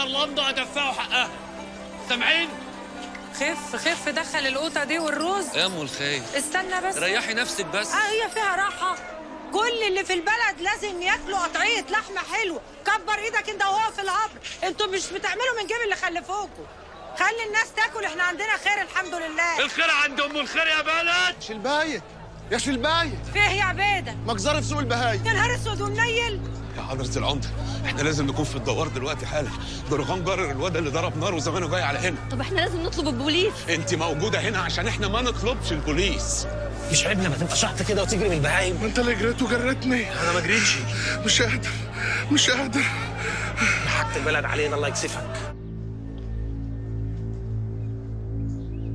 اكسر لندن ادفعه حقها. سامعين؟ خف خف، دخل القوطه دي والرز. يا ام الخير استنى بس، ريحي نفسك بس. هي فيها راحة؟ كل اللي في البلد لازم ياكلوا قطعية لحمه حلوة. كبر ايدك انت وهو في القبر، انتوا مش بتعملوا من جيب اللي خلفوكوا. خلي الناس تاكل، احنا عندنا خير الحمد لله. الخير عند ام الخير يا بلد. شلبايه يا شلبايه، فيه يا عبيده؟ مجزرة في سوق البهايم. يا نهار اسود ومنيل. يا حضرة العمدة احنا لازم نكون في الدوار دلوقتي حالا. درغام جرر الواد اللي ضرب نار وزمانه جاي على هنا. طب احنا لازم نطلب البوليس. انت موجودة هنا عشان احنا ما نطلبش البوليس. مش عيب لما تبقى شحط كده وتجري من البهايم؟ ما انت اللي جريت وجرتني. انا ما جريتش. مش قادر مش قادر. ضحكت البلد علينا، الله يكسفك.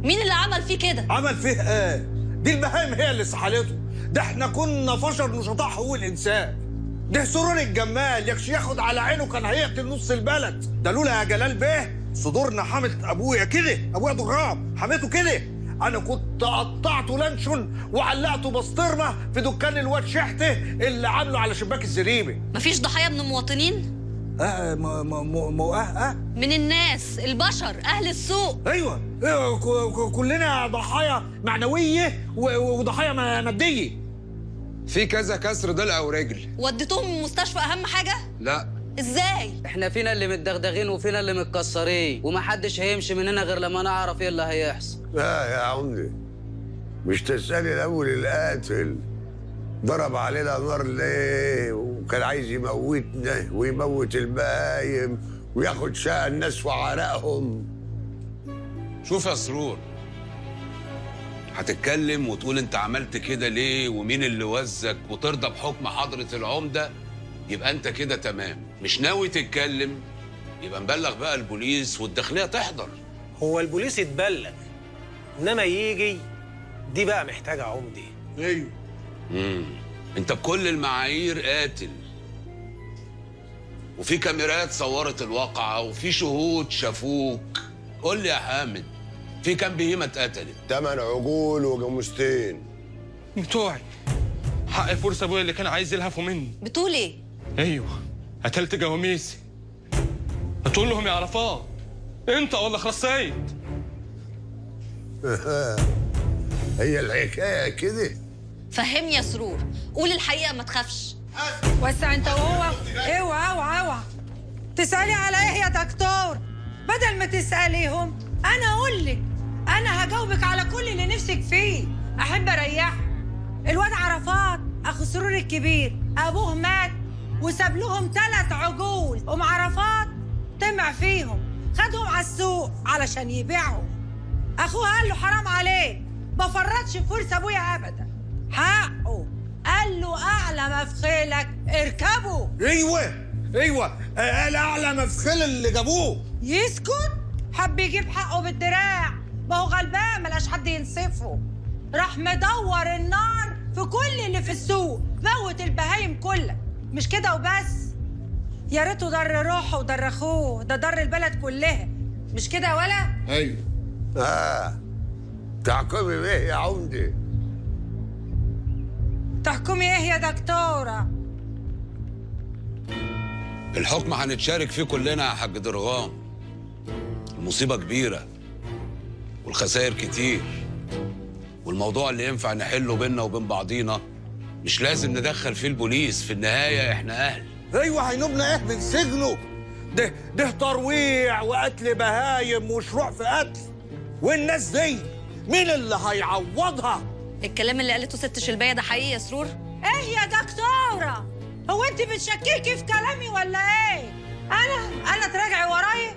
مين اللي عمل فيه كده؟ عمل فيه ايه؟ دي البهايم هي اللي سحلته. ده احنا كنا فشر نشطاء حقوق الانسان. ده سرور الجمال يكش ياخد على عينه، كان هيقتل نص البلد. ده لولا يا جلال بيه صدورنا حمت ابويا كده، ابويا ضراب حمته كده. انا كنت قطعته لانشون وعلقته بسطرمه في دكان الواد شحته اللي عامله على شباك الزريبه. مفيش ضحايا من المواطنين؟ من الناس، البشر، اهل السوق. ايوه كلنا ضحايا معنوية وضحايا مادية. في كذا كسر ضلع ورجل. وديتهم المستشفى اهم حاجة؟ لا. ازاي؟ احنا فينا اللي متدغدغين وفينا اللي متكسرين، ومحدش هيمشي مننا غير لما نعرف ايه اللي هيحصل. لا يا عمدي، مش تسألي الاول القاتل ضرب علينا نار ليه، وكان عايز يموتنا ويموت البهايم وياخد شقة الناس وعرقهم. شوف يا سرور، هتتكلم وتقول انت عملت كده ليه ومين اللي وزك وترضى بحكم حضرة العمدة، يبقى انت كده تمام. مش ناوي تتكلم يبقى نبلغ بقى البوليس والداخلية تحضر. هو البوليس يتبلغ، انما يجي دي بقى محتاجة عمدي. ايوه. انت بكل المعايير قاتل، وفي كاميرات صورت الواقعة وفي شهود شافوك. قول لي يا حامد، في كام بهيمة اتقتلت؟ 8 عجول وجاموستين. بتوعي، حق فرصة ابويا اللي كان عايز يلهفوا مني. بتقول ايه؟ ايوه، قتلت جواميسي. هتقول لهم يا عرفات انت ولا خرسيت؟ هي الحكاية كده. فهمني يا سرور، قول الحقيقة ما تخافش. وسع انت وهو. اوعى اوعى اوعى تسألي على ايه يا دكتور؟ بدل ما تسأليهم انا اقول لك، انا هجاوبك على كل اللي نفسك فيه. احب اريحك. الواد عرفات اخو سرور الكبير، ابوه مات وساب لهم 3 عجول. ام عرفات طمع فيهم، خدهم على السوق علشان يبيعهم. اخوه قال له حرام عليك، ما فرطش في فرصة ابويا ابدا، حقه. قال له اعلى ما في خيلك اركبه. ايوه ايوه، قال اعلى ما في خيل اللي جابوه. يسكت؟ حب يجيب حقه بالدراع، ما هو غلبان ملقاش حد ينصفه. راح مدور النار في كل اللي في السوق، موت البهايم كلها. مش كده وبس، يا ريته ضر روحه وضر اخوه، ده ضر البلد كلها. مش كده ولا؟ ايوه. تحكمي بايه يا عمدي؟ تحكمي ايه يا دكتورة؟ الحكم هنتشارك فيه كلنا يا حاج درغام. المصيبة كبيرة والخسائر كتير، والموضوع اللي ينفع نحله بينا وبين بعضينا مش لازم ندخل فيه البوليس. في النهاية احنا أهل. ايوه، هينوبنا ايه من سجنه؟ ده ترويع وقتل بهايم وشروع في قتل، والناس دي مين اللي هيعوضها؟ الكلام اللي قالته ست شلبايه ده حقيقي يا سرور؟ ايه يا دكتورة؟ هو انت بتشككي في كلامي ولا ايه؟ انا تراجعي ورايا؟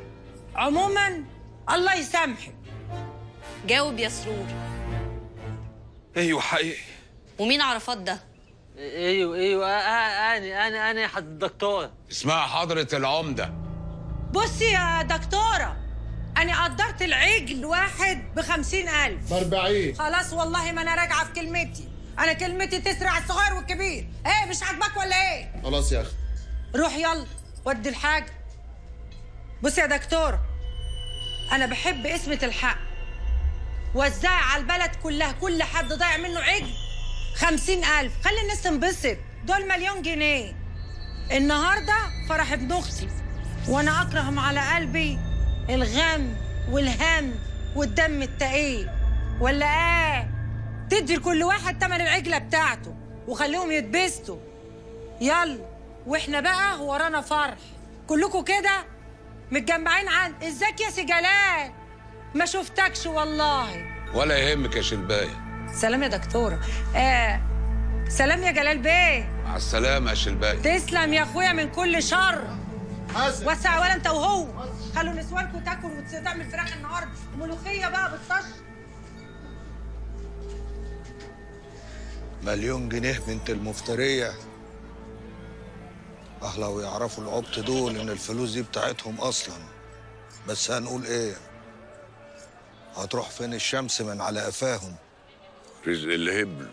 عموما الله يسامحك. جاوب يا سرور. ايوه حقيقي. ومين عرفات ده؟ ايوه ايوه، انا يا حضرة الدكتورة. اسمها حضرة العمدة. بصي يا دكتورة، أنا قدرت العجل واحد ب50,000. 40. خلاص والله ما أنا راجعة في كلمتي، أنا كلمتي تسرع الصغير والكبير. إيه مش عاجباك ولا إيه؟ خلاص يا أخي. روح يلا ودي الحاجة. بصي يا دكتورة، أنا بحب قسمة الحق. وزعي على البلد كلها، كل حد ضايع منه عجل 50,000، خلي الناس تنبسط. دول 1,000,000 جنيه. النهارده فرح ابن اختي، وانا اكره على قلبي الغم والهم والدم التقيل. ولا ايه؟ تدي لكل واحد تمن العجلة بتاعته وخليهم يتبسطوا. يلا، واحنا بقى ورانا فرح، كلكم كده متجمعين عند. ازيك يا سي جلال؟ ما شفتكش والله. ولا يهمك يا شلبايه. سلام يا دكتورة. سلام يا جلال بيه. مع السلامة يا شلبايه. تسلم يا اخويا من كل شر. وسع ولا انت وهو، خلوا نسوانكم تاكل وتعمل فراخ النهارده وملوخيه بقى بالطش. 1,000,000 جنيه بنت المفترية. لو يعرفوا العبط دول إن الفلوس دي بتاعتهم أصلاً. بس هنقول إيه؟ هتروح فين الشمس من على قفاهم؟ رزق الهبل.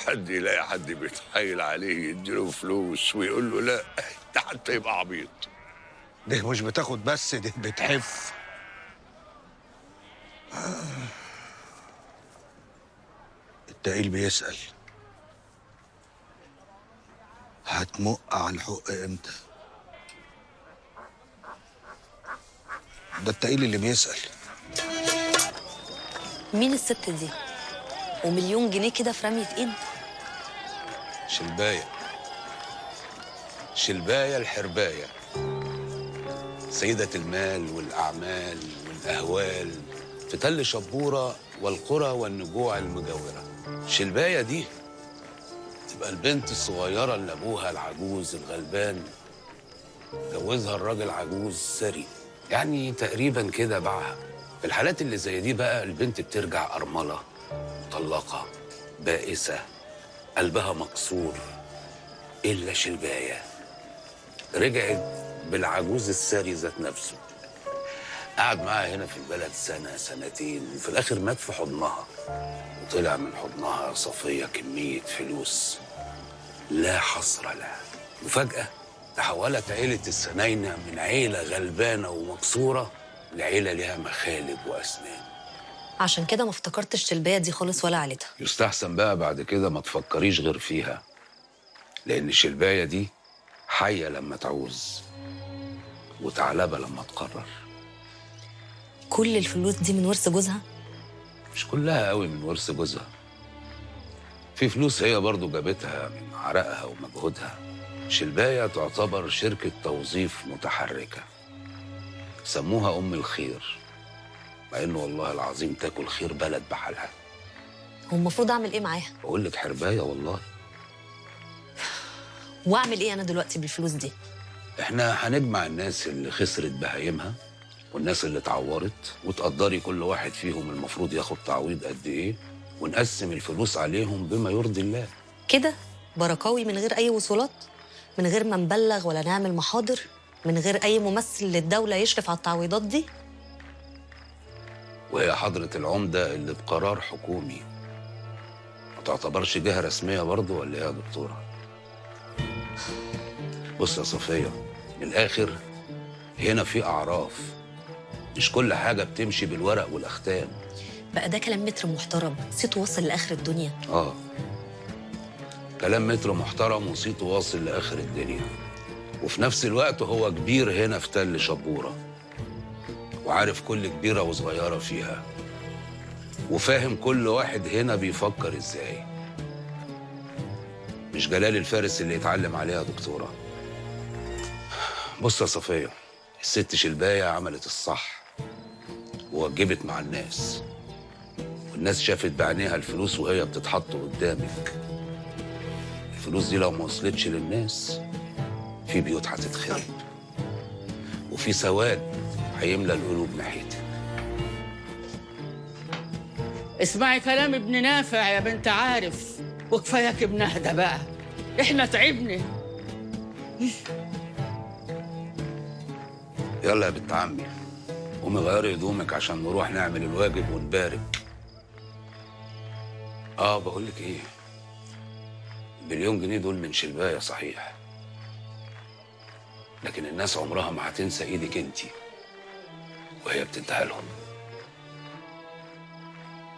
حد يلاقي حد بيتحايل عليه يديله فلوس ويقول له لا، ده حتى يبقى عبيط. ده مش بتاخد بس، ده بتحف. التقيل بيسأل هتمق على الحق امتى؟ ده التقيل اللي بيسأل. مين الست دي؟ و1,000,000 جنيه كده في رمية ايد؟ شلباية، شلباية الحرباية، سيدة المال والأعمال والأهوال في تل شبورة والقرى والنجوع المجاورة. شلباية دي تبقى البنت الصغيرة اللي أبوها العجوز الغلبان جوزها الراجل عجوز ثري، يعني تقريبا كده باعها. في الحالات اللي زي دي بقى البنت بترجع أرملة، مطلقة، بائسة، قلبها مكسور. إلا شلباية رجعت بالعجوز الثري ذات نفسه، قعد معاها هنا في البلد سنة سنتين، وفي الآخر مات في حضنها، وطلع من حضنها صفية كمية فلوس لا حصر لها. وفجأة تحولت عيلة السناينة من عيلة غلبانة ومكسورة لعيلة لها مخالب وأسنان. عشان كده ما افتكرتش شلباية دي خالص ولا عيلتها. يستحسن بقى بعد كده ما تفكريش غير فيها، لأن الشلباية دي حية لما تعوز وثعلبة لما تقرر. كل الفلوس دي من ورث جوزها؟ مش كلها قوي من ورث جوزها، في فلوس هي برضو جابتها من عرقها ومجهودها. شلباية تعتبر شركة توظيف متحركة، سموها أم الخير، مع إنه والله العظيم تاكل خير بلد بحالها. هو المفروض أعمل إيه معاها؟ بقول لك حرباية والله. وأعمل إيه أنا دلوقتي بالفلوس دي؟ إحنا هنجمع الناس اللي خسرت بهايمها والناس اللي اتعورت، وتقدري كل واحد فيهم المفروض ياخد تعويض قد إيه، ونقسم الفلوس عليهم بما يرضي الله. كده بركاوي من غير أي وصولات، من غير ما نبلغ ولا نعمل محاضر، من غير أي ممثل للدولة يشرف على التعويضات دي؟ وهي حضرة العمدة اللي بقرار حكومي ما تعتبرش جهة رسمية برضه ولا إيه يا دكتورة؟ بص يا صفية، من الآخر هنا في أعراف، مش كل حاجة بتمشي بالورق والأختام. بقى ده كلام متر محترم صيته واصل لآخر الدنيا؟ آه، كلام متر محترم وصيته واصل لآخر الدنيا، وفي نفس الوقت هو كبير هنا في تل شبورة، وعارف كل كبيرة وصغيرة فيها، وفاهم كل واحد هنا بيفكر إزاي. مش جلال الفارس اللي يتعلم عليها يا دكتورة. بص يا صفية، الست شلباية عملت الصح ووجبت مع الناس، والناس شافت بعينيها الفلوس وهي بتتحط قدامك. الفلوس دي لو ما وصلتش للناس في بيوت هتتخرب، وفي سواد هيملى القلوب ناحيتك. اسمعي كلام ابن نافع يا بنت عارف، وكفاياك ابن اهدى بقى، احنا تعبنا. يلا يا بنت عمي، قومي غيري هدومك عشان نروح نعمل الواجب ونبارك. بقول لك ايه، 1,000,000 جنيه دول من شلبايه صحيح، لكن الناس عمرها ما هتنسى ايدك انتي وهي بتديها لهم.